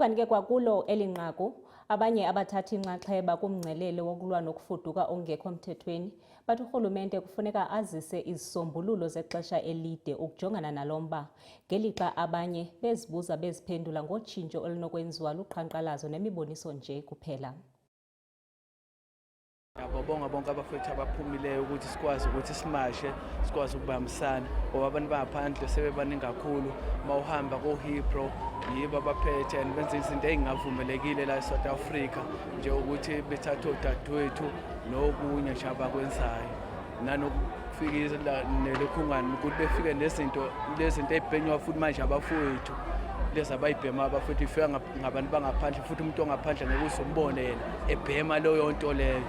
Ukanti-ke kwakulo eli nqaku, abanye abathatha inxaxheba kumngcelele wokulwa nokufuduka okungekho mthethweni bathi urhulumente kufuneka azise izisombululo zexesha elide ukujongana nalo mba, ngelixa abanye bezibuza beziphendula ngotshintsho olunokwenziwa luqhankqalazo nemiboniso nje kuphela. Ngiyababonga bonke abafowethu abaphumileyo ukuthi sikwazi ukuthi simashe, sikwazi ukubambisana, ngoba abantu bangaphandle sebebaningi kakhulu. Uma uhamba ko-Hillbrow, yibo abaphethe and benza izinto ey'ngavumelekile la e-South Africa, njengokuthi bethathe odadewethu nokunye nje abakwenzayo, nanokufikisa nelokhungane ukuthi befike nezinto lezinto ey'bhenywa futhi manje abafowethu lezi abayibhema abafowethu ifika ngabantu bangaphandle, futhi umuntu ongaphandle ngeke uze umbone yena ebhema leyo nto leyo.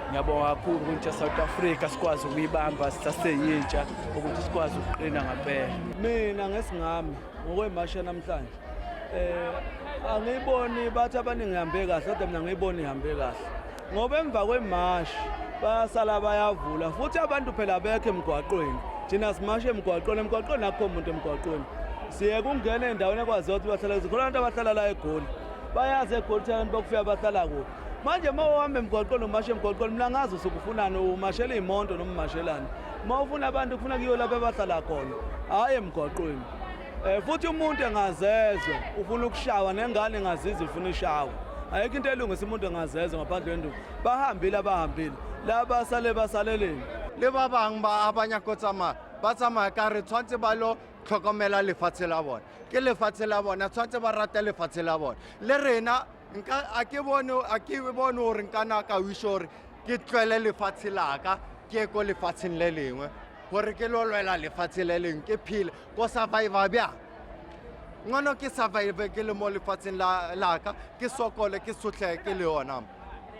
Ngiyabonga kakhulu kwintsha South Africa, sikwazi ukuyibamba sisaseyintsha ukuthi sikwazi ukuqina ngampela. Mina ngesingami ngokwemasha namhlanje, angiyiboni, bathi abaningi ihambe kahle, kodwa mina ngiyiboni ihambe kahle, ngoba emva kwemashi bayasala bayavula futhi abantu phela bekho emgwaqweni. Thina simashe emgwaqweni, emgwaqweni akukho muntu emgwaqweni. Siye kungena endaweni ekwaziwa ukuthi bahlala khona abantu abahlala la eGoli, bayazi eGoli ukuthi abantu bokufika bahlala kuphi. Manje uma uhamba emgwaqweni, umashe emgwaqweni, mina ngazi usuke ufunani, umashela iy'moto noma umashelani? Uma ufuna abantu, kufuna kuyiwe lapho abahlala khona, hhayi emgwaqweni. Futhi umuntu engazezwe ufuna ukushawa, nengane engazizwa ifuna ishawa. Ayikho into elungisa umuntu engazezwe ngaphandle kwenduku. Bahambile abahambile, laba basale basaleleni. Le ba bangwe ba ba nyaka go tsamaya, ba tsamaya ka re tshwanetse ba lo tlhokomela lefatshe la bona, ke lefatshe la bona, tshwanetse ba rate lefatshe la bona. Le rena nka a ke bone gore nka na ka wish gore ke tlwele lefatshe laka ke ye ko lefatsheng le lengwe gore ke lo lwela lefatshe le lengwe, ke phele ko survive bjang. Ngwana ke survive ke le mo lefatsheng la laka, ke sokole, ke sotlhege ke le yona.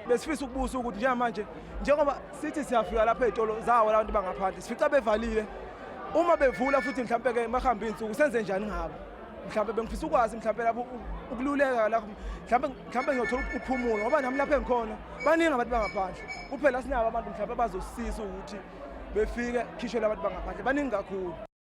Besifisa ukubuza ukuthi njengamanje, njengoba sithi siyafika lapha ey'tolo zawo labantu bangaphandle, sifica bevalile. Uma bevula futhi mhlampe-ke makuhambe iy'nsuku, senze njani ngabo? Mhlampe bengifisa ukwazi mhlampe lapho ukululeka lapho, mhlampe ngiyothola ukuphumula, ngoba nami lapho engikhona baningi abantu bangaphandle. Kuphela sinabo abantu mhlampe abazosisiza ukuthi befike khishwe labantu bangaphandle, baningi kakhulu.